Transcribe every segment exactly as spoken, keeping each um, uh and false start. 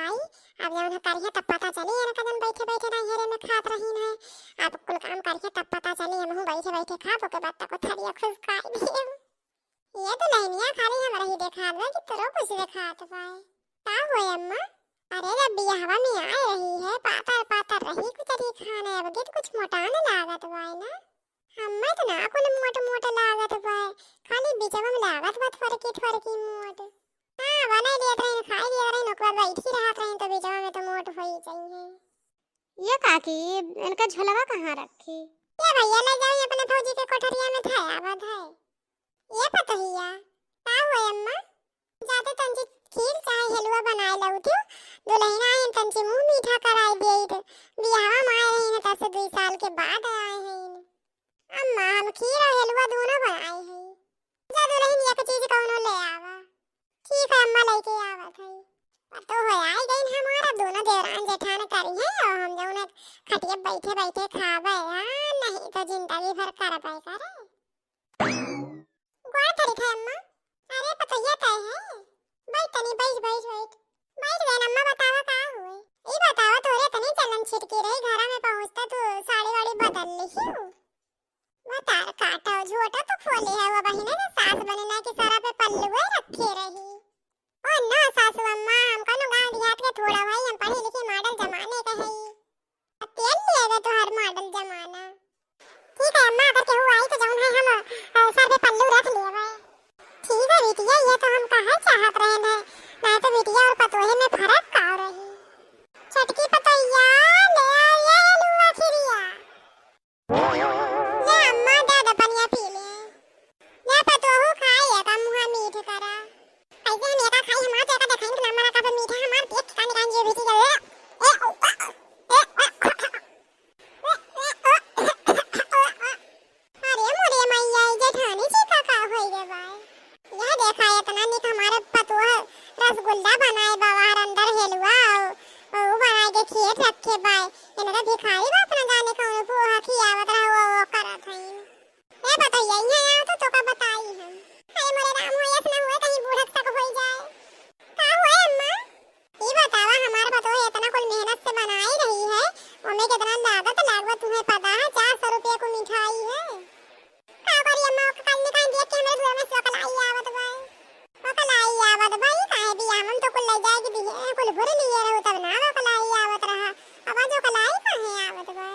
आई, अब जौन है करिहे तब पता चली, इनका जौन बैठे बैठे नैहरे में खात रहीन है। अब कुल काम करिहे तब पता चली, हमहू बैठे बैठे खाब, ओके बाद तक थरिया खुसकाई देब। ये दुलहिनिया खाली हमरे ही देखात बा कि तोरो कुछ देखात बा? का हुए अम्मा? अरे जब बियाहवा में आए रही है, पातर पातर रही कुचरी खाने, अब गिर कुछ मोटान लागत बा ना। हम्मे तो ना कुल मोट मोट लागत बा, खाली बिचवा में लागत बा थोड़की थोड़की मोट। हाँ, बनाई दियत रहीन, खाई दियत रहीन, ओकर बाद बैठी रहत रहीन, तो बिचवा में तो मोट होई जाई है। ये काकी, इनका झोलवा कहाँ रखी? ये भैया ले जाओ, ये अपने भौजी के कोठरिया में धै आवा धै। ये पतोहिया, का हुए अम्मा? जाते तंची खीर चाहे हलवा बनाए लउतियो, दुलहिन आइन तंची मुँह मीठा कराए देइत। बियाहवा में आए रही न तब से दुई साल के बाद आए हैं। अम्मा, हम खीर और हलवा दोनों बनाए हैं। जा दुलहिन एक चीज कौनो ले आवा। ठीक है अम्मा, लेके आवत है। अब तो हो आई गई हमारा, दोनों देवरान जेठान करी है और हम जौन है खटिया बैठे बैठे खावे, हाँ, नहीं तो जिंदगी भर करबे करे। गोड़ धरी थे अम्मा। अरे पतोहिया तय है, बैठ तनी, बैठ, बैठ, बैठ। बैठ गए अम्मा, बतावा का हुए? ई बतावा तोरे तनी चलन छिटकी रही, घरा में पहुँचता तू साड़ी वाड़ी बदल लिही। बतार काटो, झोटा तो खोले है वो बहिने से सास बने ना कि सरा पे पल्लू है रखे रही। ओ ना सासू अम्मा, हम कौनो गाँव देहात के थोड़ा भाई, हम पढ़े लिखे मॉडल जमाने के हई। अब तेल लिए गए तोहर मॉडल जमाना। ठीक है अम्मा, अगर केहू आई तो जौन है हम, अ, सर पे पल्लू रख लिए भाई। ठीक है बिटिया, ये तो हम कहल चाहत रहे हैं, ना तो बिटिया और पतोहे में फर्क का रही। छोटकी पतोहिया, ले आ ये हलुआ खिरिया। ले अम्मा, दे दे पनिया पी ले। ले पतोहू खाए, एका मुँहा मीठ करा। कैसे हम एका खाई, हमार तो एका देखाइन के नाम मना का मीठा, हमार पेट ठिकाने कान जे भीतर गए। ए, ओ, आ, ए, आ, आ, आ। अरे मोरे मैया, ई जेठानी जी का का होई रे बाय? यह देखा, इतना निक हमारे पतोह रसगुल्ला बनाए बा, बाहर अंदर हेलुआ, और, और वो बनाए के खीर रखे बाय। इनका भिखारी बाप ना जाने कौन पोहा खियावत रहा, वो, वो करत हईन। ए पतोहिया, यहाँ आओ तो, तोका बताई हम। अरे मोरे राम हो, ऐस ना हुए कहीं बूढ़क सक होई जाए। का हुए अम्मा? ई बतावा, हमार पतोह इतना कुल मेहनत से बनाई रही है, ओमे कितना लागत लागत तुम्हें पता है? चार सौ रुपया को मिठाई है। का करी अम्मा, ओका कल निकाल दिया कि हमरे दुआ में से ओकलाई आवत बा। ओकलाई आवत बा, ई काहे बियाह में तो कुल ले जाए के दिए, कुल भुर लिए रहू तब ना ओकलाई आवत रहा। अब आज ओकलाई काहे आवत बा?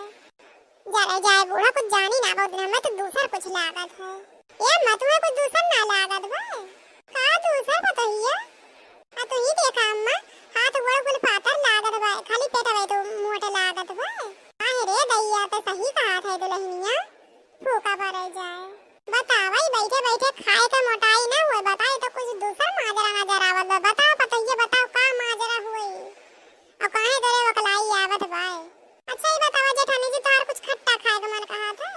जरे जाए बूढ़ा, कुछ जानी ना बहुत दिन, हमें तो दूसर कुछ लागत है। ए अम्मा, तुम्हें कुछ दूसर ना लागत बा? का दूसर पतोहिया? आ तू ही देखा अम्मा, हाथ गोड़ कुल पातर लागत बा, खाली पेट हवे तो मोट लागत बा। आहे रे दैया, तो सही कहा था दुलहिनिया, फूका पड़े जाए। बतावा, ई बैठे बैठे खाए के मोटाई ना हुए, बताई तो कुछ दूसर माजरा नजर आवत बा। बताओ पतोहिया, बताओ का माजरा हुए? और काहे तोरे वकलाई आवत बाय? अच्छा, ई बतावा जेठानी जी, तोहार कुछ खट्टा खाए के मन कहत है?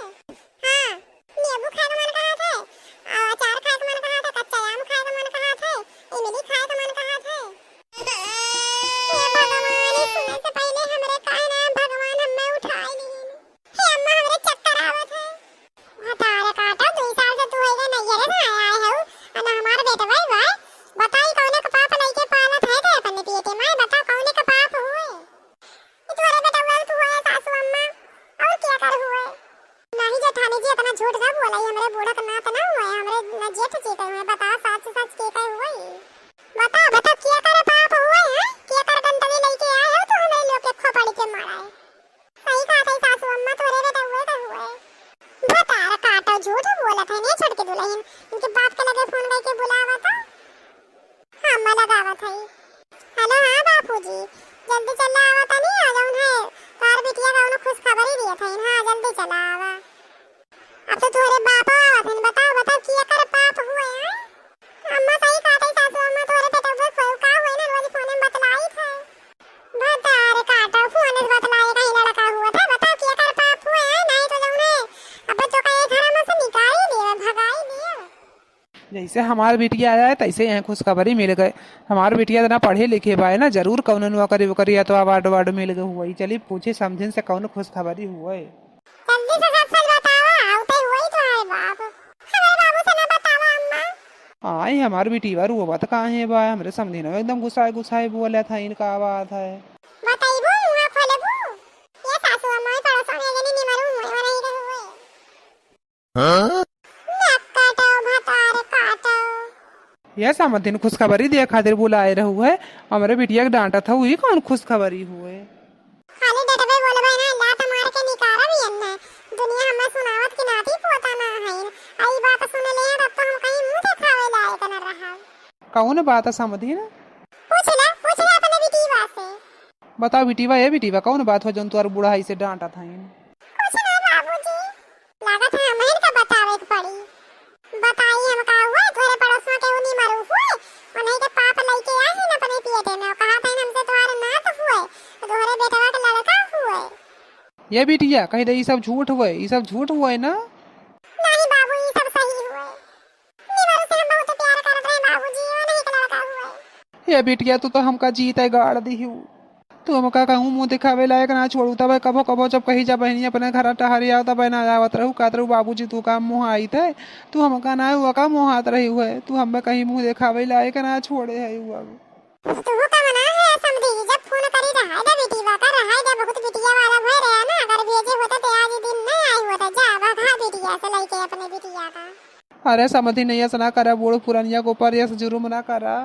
हाँ, नींबू खाए के मन कहत है, आ, अचार खाए के मन कहत है, कच्चा आम खाए के मन कहत है, इमली खाए के मन कहत है। हे भगवान, ई सुने से पहिले हमरे काहे ना भगवान हम्मे उठाए लीन। हे अम्मा, हमरे चक्कर आवत है। भतार काटा, दुई साल से तू एके नैहरे से आया है, अउ ना हमार बेटवा बा। बताई, कौने के पाप लइके पालत है ते अपने पेटे में? बताओ, कौने के पाप हुए? ई तोरे बेटवा तू हुए, सासू अम्मा, और क्या कर हुए? नाही जेठानी जी, इतना झूठ ना बोलाई, हमरे बूढ़ा के नात ना हुए, हमरे ना जेठ जी के हुए। बता, सच सच के कहे हुए? बता, बता, क्या कर पाप हुए हैं? क्या कर गंदगी लइके आए हो तू हमरे लोग के खोपड़ी के मारा है? सही कहत है सासू अम्मा, तोरे बेटा हुए तो हुए। भतार काटो, झूठ बोलत है ने छोटकी दुलहिन। इनके बाप के लगे फोन करके बुलावा तो। हाँ, अम्मा लगावत है। हेलो, हाँ बापूजी, जल्दी चला आवा तनी, आ जौन है, तोहार बिटिया कौनो खुशखबरी दियत है। हाँ, जल्दी चला आवा। अब तो तोहरे बापो आवत हन, बताओ, बताओ, किया कर पाप हुए हैं? अम्मा सही कहत है सासू अम्मा, तोहरे बेटवा के का हुए ना, रोज फोने में बतलाई थे। भतार काटो, फोने से बतलाए कहीं लड़का हुआ था, बताओ, किया कर पाप हुए हैं? नहीं तो जौन है, अब तो कहीं घर में से निकाल ही दिए, भगाई दिए। जैसे हमार बिटिया आया है, तैसे यहाँ खुशखबरी मिल गए। हमार बिटिया इतना पढ़े लिखे बा है ना, जरूर कौनो नौकरी वोकरी या तो अवार्ड वार्ड मिल गए हुए। चली पूछे समझिन से कौनो खुशखबरी हुए। जल्दी से सच सच बतावा, आउते हुई तो है बाप। हमारे बाबू से ना बतावा अम्मा। आए, हमार बिटिया रोवत काहे बा? हमरे समधी न एकदम गुस्साए गुस्साए बोलत है, इनका बात है। बताइबू, मुँह खोलबू? ये सासू अम्मा, पड़ोसवा में जनी निमरू हुए, वही के हुए। हाँ? नक काटो, भतार काटो। ये समधिन खुशखबरी दिए खातिर बुलाए रहू है, हमरे बिटिया के डांटत हऊ, ई कौन खुशखबरी हुए? खाली डटबे बोलबे ना, लात मार के निकारब एन्ने। दुनिया हमें सुनावत कि नाती पोता ना हईन। आ ई बात सुन ले तब तो हम कहीं मुँह देखावे लायक न रहब। कौन बात है समधिन? पूछ ले, पूछ ले अपने बिटिया से। बताओ बिटिया, ए बिटिया, कौन बात हो जौन तोहर बूढ़ा ऐसे डांटत हईन? कुछ ना बाबूजी, लागत है हमहिन का बतावे के पड़ी। बताई हम का हुए, तोहरे पड़ोसवा के उनी मरू हुए, उन्हीं के पाप लइके आई न अपने पेटे में, कहा था हमसे तोहरे नात हुए, तोहरे बेटवा के लड़का हुए। ये बिटिया, कही दे ई सब झूठ हुए, ई सब झूठ हुए ना? नहीं बाबू, ई सब सही हुए। निमरू से हम बहुत प्यार करत रहे बाबूजी, वो नहीं के लड़का हुए। ये बिटिया, तू तो हमका जीते गाड़ दिहू। तू हमका कहूँ मुँह दिखावे लायक ना छोड़ू, तब कभो कभो जब कहीं जा बहनी अपने घर टहरी आओ, तब ना आवत रहू, कहत रहू बाबूजी तू का मुँह आई थे, तू हमका ना हुआ का मुँह हाथ रही हुए, तू हमें कहीं मुँह दिखावे लायक ना छोड़े है हुआ। तू का मना है समधी, जब फोन करी रहा है बिटिया का, रहा है बहुत बिटिया वाला भय रहा ना, अगर भेजे होता तो आज दिन नहीं आई होता। जा भगा बिटिया से लइके अपने बिटिया का। अरे समधी नहीं ऐसा ना करा, बूढ़ पुरनिया के ऊपर ऐसा जुर्म ना करा।